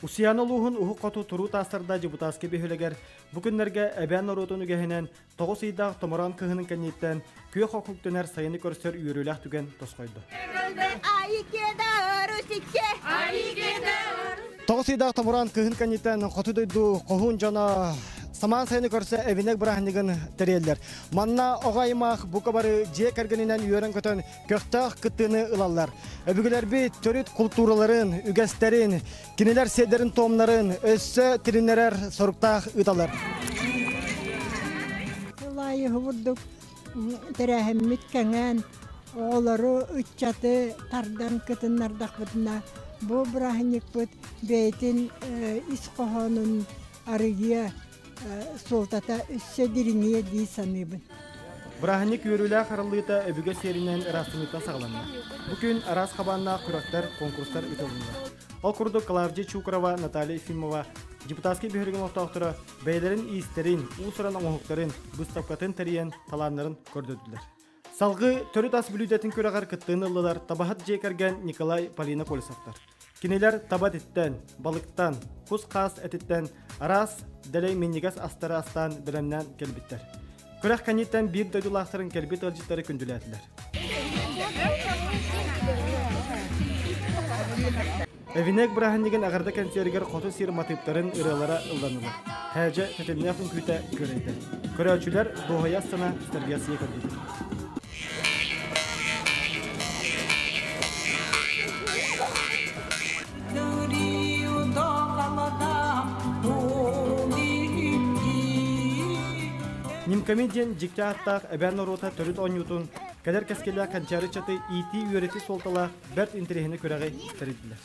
Усуйаана улууһун уһук хоту туруу таастарда Дьыбытааскы бөһүөлэгэр бу күннэргэ эбээн норуотун үгэһинэн 9 ыйдаах томороон кыһынын кэнниттэн күөх окук дэнэр сайыны көрсөр үөрүүлээх түгэн тосхойдо. 9 ыйдаах томороон кыһын кэнниттэн хоту дойду хоһуун дьоно самаан сайыны көрсө эбинек бырааһынньыгын тэрийэллэр. Манна оҕо аймах бука бары дьиэ кэргэнинэн үөрэн-көтөн көхтөөх кыттыыны ылаллар. Өбүгэлэрбит төрүт култуураларын, үгэстэрин, кинилэр сиэрдэрин-туомнарын өссө тилиннэрэр соруктаах ыыталлар. Сыл аайы курдук тэрээһиммит кэҥээн, оҕолору, ыччаты тардан кытыннардахпытына, бу бырааһынньыкпыт бэйэтин ис хоһоонун арыйыа, суолтата өссө дириҥиэ дии саныыбын. Бырааһынньык үөрүүлээх арыллыыта өбүгэ сиэринэн ыраастыныыттан саҕаланна. Бу күн араас хабааннаах күрэхтэр, конкурстар ыытылыннылар. Ол курдук Клавдия Чукрова, Наталья Ефимова депутатскай бөһүөлэгин олохтоохторо бэйэлэрин иистэрин, уус-уран оҥоһуктарын, быыстапкатын тэрийэн талааннарын көрдөрдүлэр. Салгыы төрүт ас бүлүүдэтин күрэҕэр кыттыыны ыллылар табаһыт дьиэ кэргэн Николай Полина Колесовтар. Кинилэр таба этиттэн, балыктан, кус-хаас этиттэн араас дэлэй минньигэс астары астаан бэлэмнээн кэлбиттэр. Күрэх кэнниттэн биир дойдулаахтарын кэлбит ыалдьыттары күндүлээтилэр. Эвинек бырааһынньыгын эҕэрдэ кэнсиэригэр хоту сир матыыптарын ырыалара ылланнылар. Һээдьэ тэтимнээх үҥкүүтэ күөрэйдэ. Көрөөччүлэр дуоһуйа астына сэргэхсийэ көрдүлэр. Нимками диэн дьикти ааттаах эбээн норуота төрүт оонньуутун кэлэр кэскиллээх кэнчээри ыччаты иитии-үөрэтии суолталаах бэрт интэриэһинэй күрэҕи тэрийдилэр.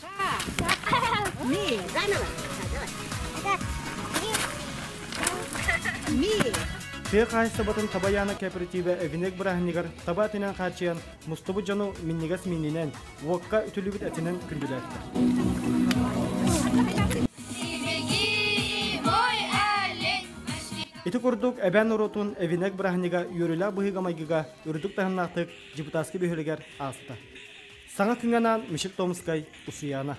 Тыа хаһаайыстыбатын таба Яна кооперативэ эвинек бырааһынньыгар таба этинэн хааччыйан мустубут дьону минньигэс миининэн, уокка үтүлүбүт этинэн күндүлээтилэр. Ити курдук эбээн норуотун эвинек бырааһынньыга үөрүүлээх быһыыга-майгыга үрдүк таһымнаахтык Депутатскай бөһүөлэгэр ааста. Саҥа күҥҥэ анаан Мишель Томскай, Усуйаана.